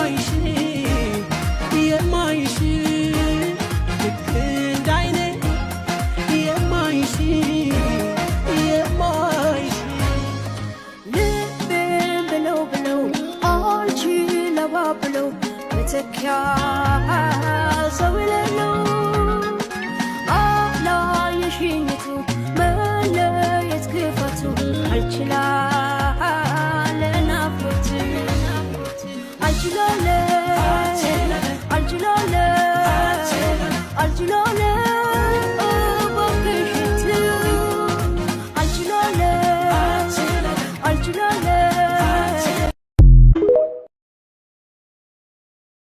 የማይሽ የማይሽ ልክ እንዳይኔ የማይሽ የማይሽ። ልቤን ብለው ብለው አልችለባ ብለው መተኪያ ሰው የሌለው አላየሽኝቱ መለየት ክፋቱ አልችላ